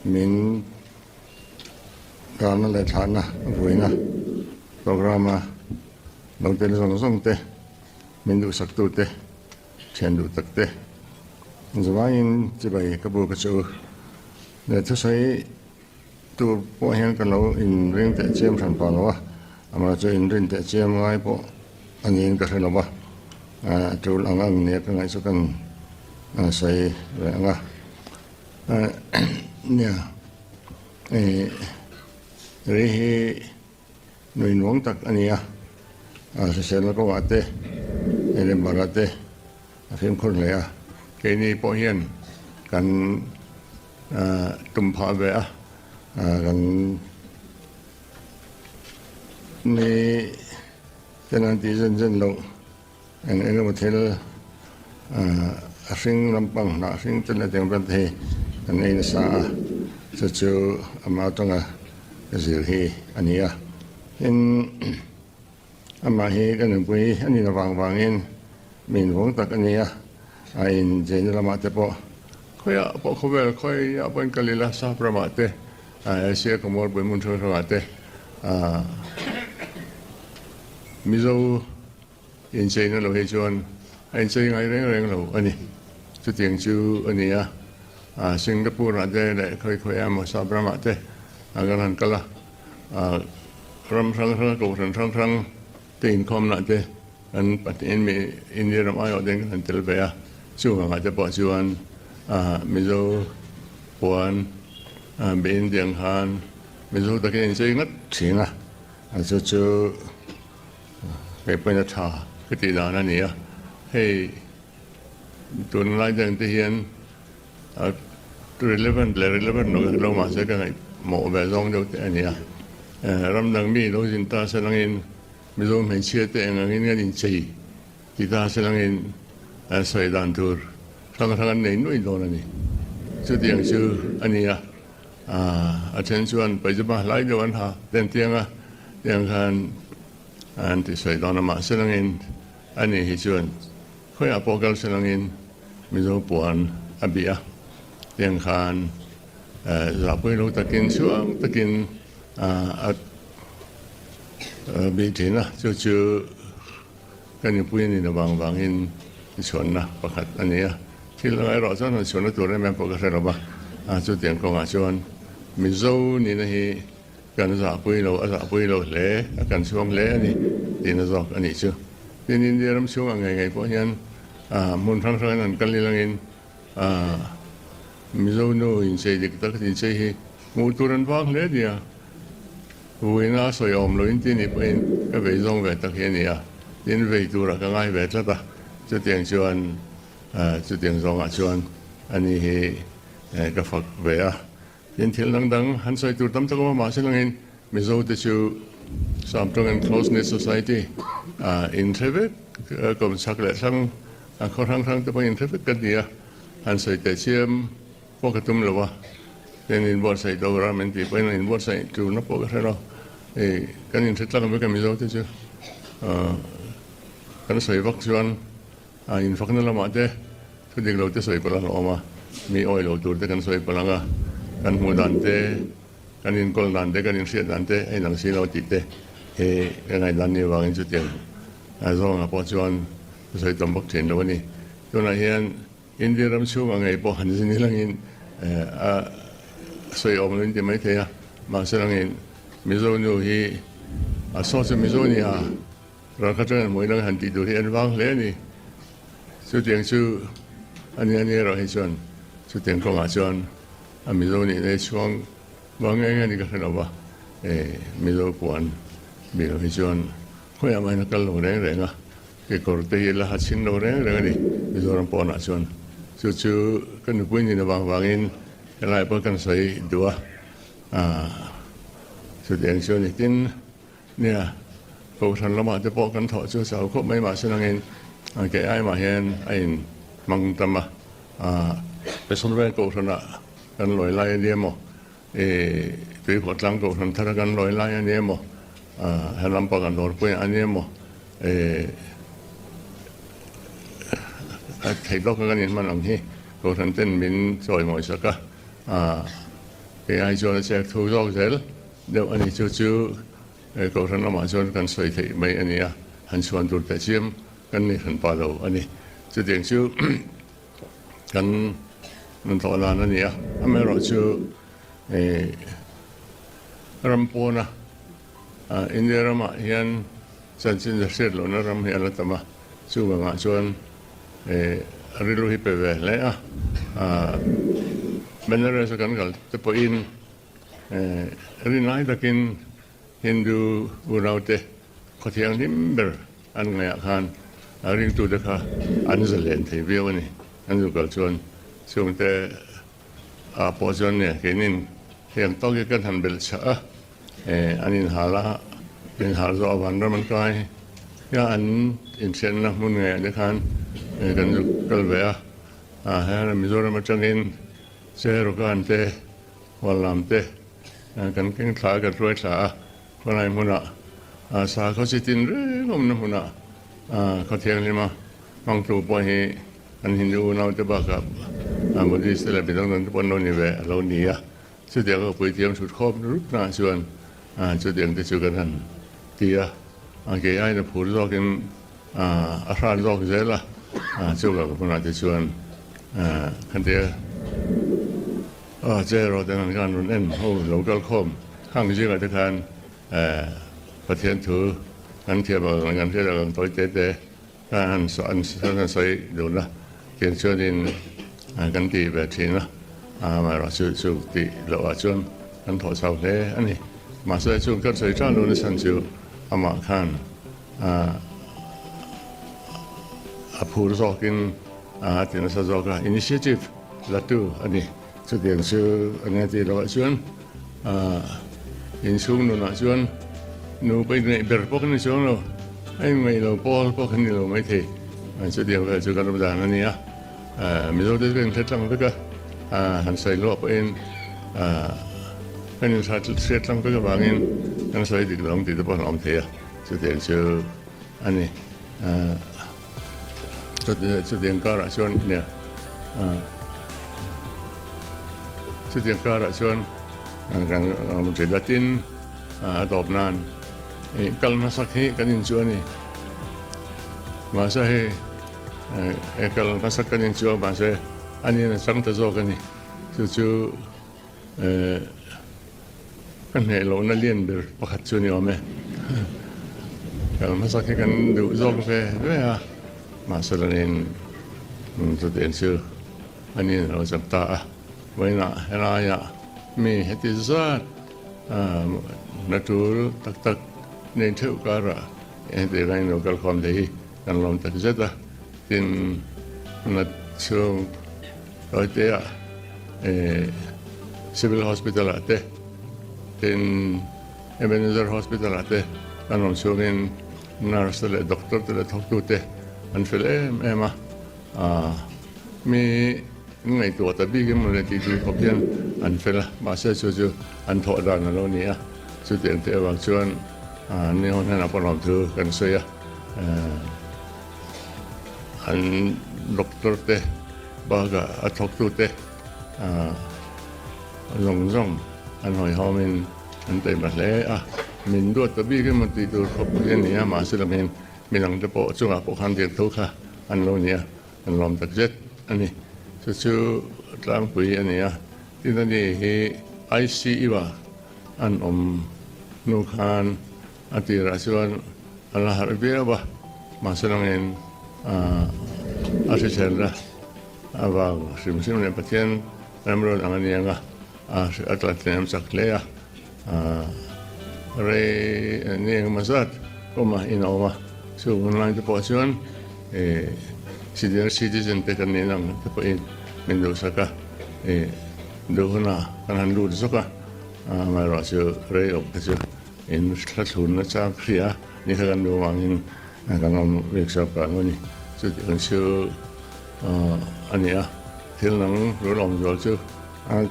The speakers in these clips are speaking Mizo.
Min karna leh thlahna vuina programme a lo tel zawng zawng te, min duhsaktu te, thian duh tak te zavaiin chibai ka bu ka che u. Leh thusawi tur pawh hian ka lo inring teh chiam hran pah lo a, amah chu inrin teh chiam ngai pawh a niin ka hre lo va, a tul ang ang nia ka ngaih chu kan sawi ve ang a. Nia, rei hi nui nuam tak a ni a, hriselna kawngah te, Edinburgh ah te a fimkhur hle a, keini pawh hian kan tum phah ve a, kan ni ten an tih zen zen loh. Eng eng emaw thil a hring lampang hnah hring te leh tiang vel te hi kan ei nasa a, chu chu amah atanga ka zir hi a ni a. Tin, amah hi ka nupui a nih avang vangin mi invuang tak a ni a, a incheina lamah te pawh khawiah pawh khawvel khawiah pawhin kal ila sap ramah te, Asia Khawmualpui hmun hrang hrangah te Mizo Incheina lo hi chuan a inchei ngai reng reng lo a ni. Chutiang chu a ni a, Singapore ah te leh khawi khawi emaw sap ramah te kan han kal a, ram hrang hrang kohhran hrang hrang te inkhawmna te kan pahnihin mi India ram aiawh ten kan han tel ve a, chuvangah te pawh chuan Mizo puan be India ang khan Mizo takin a inchei ngat thin a, chu chu. Hei pawhin a tha ka tih dan a ni a, hei tunlai dang te hian a relevant leh relevant lo lo mahse ka ngaihmawh ve zawng deuh te a ni a. Ram dang mi lo zin ta se langin Mizo hmeichhia te eng angin nge an inchei ti ta se langin sawi dan tur hrang hrang an nei nuai dawn a ni. Chutiang chu a ni a, a then chuan pajama hlai deuh an ha tentiang a, tiang khan An ti sawi dawn a, mahse langin a ni hi chuan khawiah pawh kal se langin Mizo puan a bih a, tiang khan zahpui lo takin chhuang takin a bih thin a, chu chu ka nupui a ni lo vang vangin chhuanna pakhat a ni a, thil dangah erawh chuan han chhuanna tur em em pawh ka hre lo va, chutiang kawngah chuan Mizo nihna hi Kan zahpui lo, a zahpui lo hle, a kan chhuang hle a ni tihna zawk a nih chu. Tin, India ram chhungah ngei ngei pawh hian hmun hrang hrangin an kal ilangin Mizo nu inchei dik tak inchei hi hmuh tur an vang hle nia. Vuina sawi awm loin ti nih pawhin ka vei zawng ve tak hi a ni a, tin vei turah ka ngai ve tlat a, chutiang chuan chutiang zawngah chuan a ni hi ka fak ve a. Tin, thil dang dang han sawi tur tam tak awm a, mahse langin Mizo te chu Samtawng and Close Knit Society ah inhre vek, kawmchhak leh thlang khaw hrang hrang te pawh inhre vek kan ni a, han sawi teh chiam pawh ka tum lo a, tin inbuatsaih to ram in tih pawhin inbuatsaih turna pawh ka hre lo, hei kan inhre tlang vek a Mizo te chu kan sawi vak chuan A infakna lamah te thu dik lo te sawi palh a hlawm a, mi awi lo tur te kan sawi palh ang a, kan hmuh dan te, kan inkawl dan te, kan inhriat dan te a inang si lo tih te hi ka ngaihdan ni avangin chutiang zawngah pawh chuan ka sawi tam vak thin lo a ni. Tunah hian India ram chhungah ngei pawh han zin ilangin a sawi awm lo in ti maithei a, mahse langin Mizo nu hi a saw chu Mizo nia. Ralkhat chuan an hmuh ilang han tih tur hi an vang hle a ni. Chutiang chu a ni a ni erawh hi chuan chutiang kawngah chuan a Mizo nihna hi chhuang vang nge nge a ni ka hre lo va, e Mizo puan bik lo hi chuan khawiah mahin a kal lo reng reng a, kekawr te hi la ha chhin lo reng reng a ni Mizoram pawnah chuan. Chu chu ka nupui nihna vang vangin helai pawh kan sawi duh a, chutiang chu a ni. Tin. Nia, Kohhran lamah te pawh kan thawh chu chau khawp mai mahse nangin kei ai mah hian a in hmang tam a, Peson Veng Kohhranah kan lawi lai a ni emaw, i Tuikhawhtlang Kohhran thara kan lawi lai a ni emaw, he lampang a dawrpuiah a ni emaw, i a thei tawka kan inhman ang hi Kohhran ten min chawimawi sak a. Kei ai chuan a chek thu zawk zel deuh a ni. Chu chu Kohhran lamah chuan kan sawi theih mai a ni a, han chhuan tur teh chiam kan ni hran pah lo a ni. Chutiang chu kan tawh dan a ni a, amaherawhchu ram pawna India ramah hian chanchin a hriat lohna ram hi a la tam a, chuvangah chuan a rilru hi pe ve hle a. Benares a kan kal te pawhin rinai takin Hindu unaute khaw thianghlim ber an ngaihah khan a ringtute kha an zalen thei viau a ni. An zu kal chuan chungte ah pawh chuan nia keinin heng tawk hi kan han belh chhah a, an inhal a, inhal zawh a vanram an kai a, an inhriatna hmun ngeiah te khan kan zuk kal ve a, heng Mizoram atangin Cherokan te Huallam te kan keng thla a, kan hruai thla a, khawlai hmunah sakhaw chi tin reng awmna hmunah khaw thianghlima hmangtu pawh hi An Hindu unaute bakah Buddhist te leh midang dangte pawh an lo ni ve a lo ni a. Chutiang ka puithiam chhut khawp rupnaah chuan chutiang te chu kan han ti a. Kei aiin a phur zawkin a hran zawk zel a, chuvang hmunah te chuan kan ti a. Che erawh ten an khan rawn en ho lo kal khawm khang zingah te khan Pathian thu kan thiam ang kan hriat ang tawi te te An sawi dun a, tiang chuanin kan ti ve thin a, amaherawhchu chu tih loh ah chuan kan thawh chau hle a ni. Mahse chung kan sawi tan lo nachhan chu amah khan a phur zawkin a ti nasa zawk a, initiative la tu a ni. Chutiang chu a nia tih loh ah chuan inchhung nunah chuan nupa inneih ber pawh ka ni chuang lo, a inngaih lo pawl pawh ka ni lo maithei. Chutiang vel chu kan awm dan a ni a, Mizote chu kan inhre tlang vek a, han sawi luah pawhin kan inhriat tlang vek avangin kan sawi dik lo ang tih te pawh an awm thei a, chutiang chu a ni. Chutiang karah chuan nia chutiang karah chuan kan ṭi datin a tawp nan kal hmasak hi kan inchuh a ni. Mahse hei kal hmasak kan inchuh a mahse a nin a chang ta zawk a ni. Chu chu Ka hneh lohna lian ber pakhat chu a ni awm e. Kal hmasak hi kan duh zawk ve ve a, mahse lanin chutiang chu a nin a lo chak ta a. Vawiinah helaiah mi heti zat hna tul tak tak nei theuh karah heti lain lo kal khawm thei hi kan lawm tak zet a. Tin, hna chhung Tawiteah Civil Hospital ah te tin Ebenezer Hospital ah te kan awm chhungin nurse te leh doctor te leh thawktu te an fel em em a, mi ngaihtuah ta bik emaw le tih tur khawp hian an fel a, mahse chu chu an thawh dan a lo ni a, chutiang te avang chuan ni ho hnenah pawh lawmthu kan sawi a. An doctor te bakah a thawktute zawng zawng an hawihhawmin an taima hle a, min duat ta bik emaw tih tur khawp hi a ni a, mahse langin midang te pawh chungah pawh khan tirh tho kha an lo ni a, an lawm tak zet a ni. Chu chu tlangpui a ni a, tin a ni hi ICU ah an awm hnu khan A tirah chuan a la harh viau a, mahse langin a hriselna avang hrim hrim leh Pathian remruat ang a ni ang a, a tlatliam chak hle a. Rei ni engemaw zat awma in a awm a, chung hun lai te pawh chuan senior citizen te kan nih ang te pawhin min duhsak a, duh hunah kan han lut zawk a, amaherawhchu rei awm te chu In thla thlunna chang hria ni kha kan duh avangin kan awm bik zawk ang a ni. Chutiang chu a ni a, thil dang rul awm zual chu a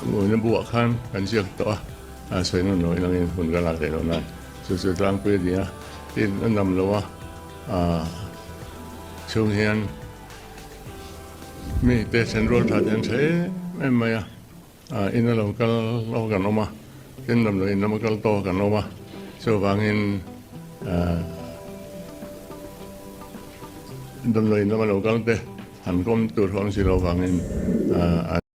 muina buah khan kan ziak tawh a, sawi nawn lo inangin hun ka lak theih loh nan chu chu tlangpui a ni a, tin a nam lo a, chhung hian mite thenrual tha te an tha em em mai a. Ina lo kal lo kan awm a, tin damdawi in lama kal tawh kan awm a, chuvangin damdawi in lama lo kal te han kawm tur ho ang si lo vangin.